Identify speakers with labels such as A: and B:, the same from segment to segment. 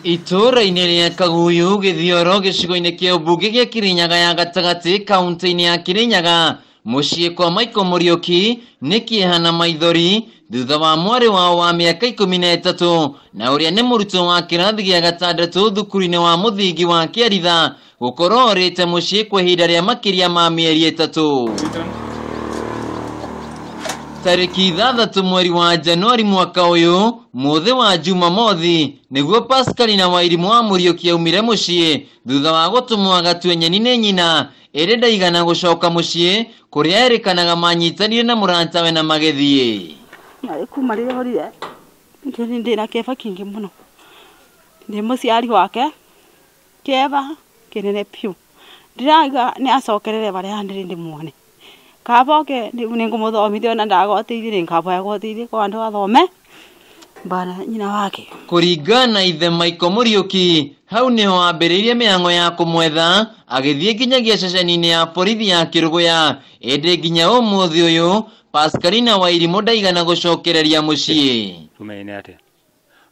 A: Itũũra-inĩ rĩa Kaguyu Gĩthioro gĩcigo-inĩ kĩa ũmbunge gĩa Kirinyaga ya gatagatĩ kaunti-inĩ ya Kirinyaga mũciĩ kwa Michael Muriuki nĩ kĩeha na maithori thutha wa mwarĩ wao wa mĩaka 13 na ũrĩa nĩ mũrutwo wa kĩrathi gĩa gatandatũ thukuru-inĩ wa mũthingi wa Kĩaritha gũkorwo orĩte mũciĩ kwa ihinda rĩa makĩria ma mĩeri 3. Tarĩki 6 mweri wa Januari mwaka ũyũ mũthĩ wa Jumamothi nĩguo Pascalina Wairimu wa Muriuki aumire mũciĩ thutha wa gũtũmwo agatue nyeni nĩ nyina ĩrĩ ndaigana gũcoka mũciĩ kũrĩa erĩkanaga manyitanire na mũratawe na magĩthiĩ.
B: Narĩ kuma rĩrĩa orire ndĩna kĩeba kĩingĩ mũno, ndĩ mũciari wake kĩeba kĩnene biũ, ndĩrauga nĩ acokerere harĩa ndĩrĩ ndĩmuone kaba oke nĩngũmũthomithia ona ndagoteithie nĩngaboya goteithie kwa andũ athome bana nyina wake.
A: Kũringana na ithe Michael Muriuki hau nĩho ambĩrĩirie mĩhang'o ya kũmwetha agĩthiĩ nginyagia ceceni-inĩ ya borithi ya Kĩrũgũya ĩndĩ nginya ũmũthĩ ũyũ Pascalina Wairimu ndaigana gũcokereria mũciĩ.
C: Tũmenye atĩa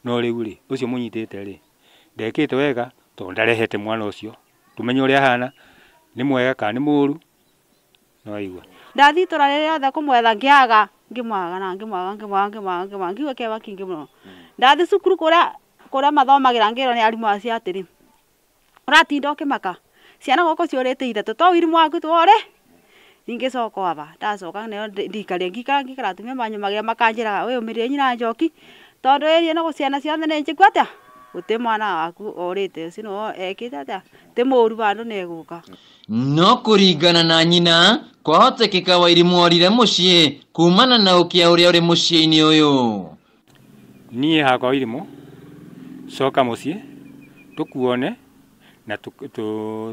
C: no rĩu rĩ ũcio mũnyitĩte rĩ ndekĩte wega tondũ ndarehete mwana ũcio tũmenye ũrĩa ahana nĩ mwega kana nĩ mũũru no aigua.
B: Ndathiĩ itũũra rĩrĩa rĩothe kũmwetha ngĩaga ngĩmwaga na ngĩmwaga ngĩmwaga ngĩmwaga ngĩmwaga ngĩigua kĩeha kĩingĩ mũno. Ndathiĩ cukuru kũrĩa mathomagĩra ngĩrwo nĩ arimũ acio atĩrĩ ũratinda ũkĩmaka ciana gũkũ ciũrĩte ithatũ to Wairimu waku tu ũrĩ ningĩcoka aba ndacoka nĩo ndikaria ngikara ngikara atumia manyũmagĩra makanjĩraga wĩyũmĩrĩrie nyina Njoki tondũ ĩria ĩno ciana ciothe nĩ njĩku atĩa gũtĩ mwana waku orĩte ũcio nĩwe ekĩte atĩa ti mũũru bandũ nĩ egũka.
A: No kũringana na nyina kwahotekeka Wairimu orire mũciĩ kumana na ũkĩa ũrĩa ũrĩ mũciĩ-inĩ ũyũ.
C: Niĩ hakwa Wairimu coka mũciĩ tũkuone na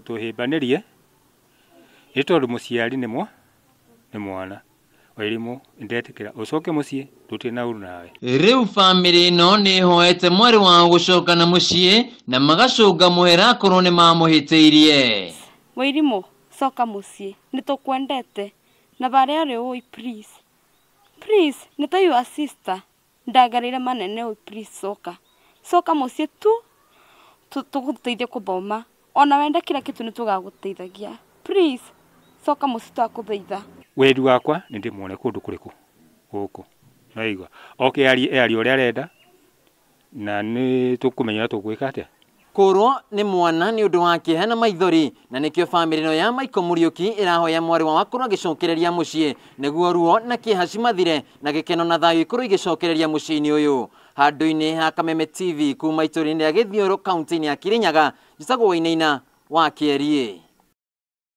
C: tũhĩmbanĩrie nĩ tondũ mũciari nĩ mwana. Wairimu ndetĩkĩra ũcoke mũciĩ tũtirĩ na ũru nawe.
A: Rĩu bamĩrĩ ĩno nĩ ĩhoete mwarĩ wao gũcoka na mũciĩ na magacũnga mũhera akorwo nĩ mamũhĩtĩirie.
D: Wairimu coka mũciĩ nĩ tũkwendete na barĩa ũrĩ ũĩ please please nĩ ta your sister ndangarĩire manene ũĩ please coka coka mũciĩ tu tũgũteithie kũthoma ona wenda kila kitu nĩ tũgagũteithagia please coka mũciĩ twakũthaitha.
C: Wendi wakwa nĩ ndĩmuone kũndũ kũrĩkũ gũkũ no aigua oke arie ũrĩa arenda na nĩ tũkũmenya ũrĩa tũgwĩka atĩa.
A: Kũrwo nĩ mwana nĩ ũndũ wa kĩeha na maithori na nĩkĩo bamĩrĩ ĩno ya Michael Muriuki ĩrahoya mwarĩ wao akorwo agĩcokereria mũciĩ nĩguo ruo na kĩeha cimathire na gĩkeno na thayũ ikorwo igĩcokereria mũciĩ-inĩ ũyũ. Handũ-inĩ ha Kameme TV kuma itũũra-inĩ rĩa Gĩthioro kaunti-inĩ ya Kirinyaga njĩtagwo Wainaina wa Kĩeriĩ.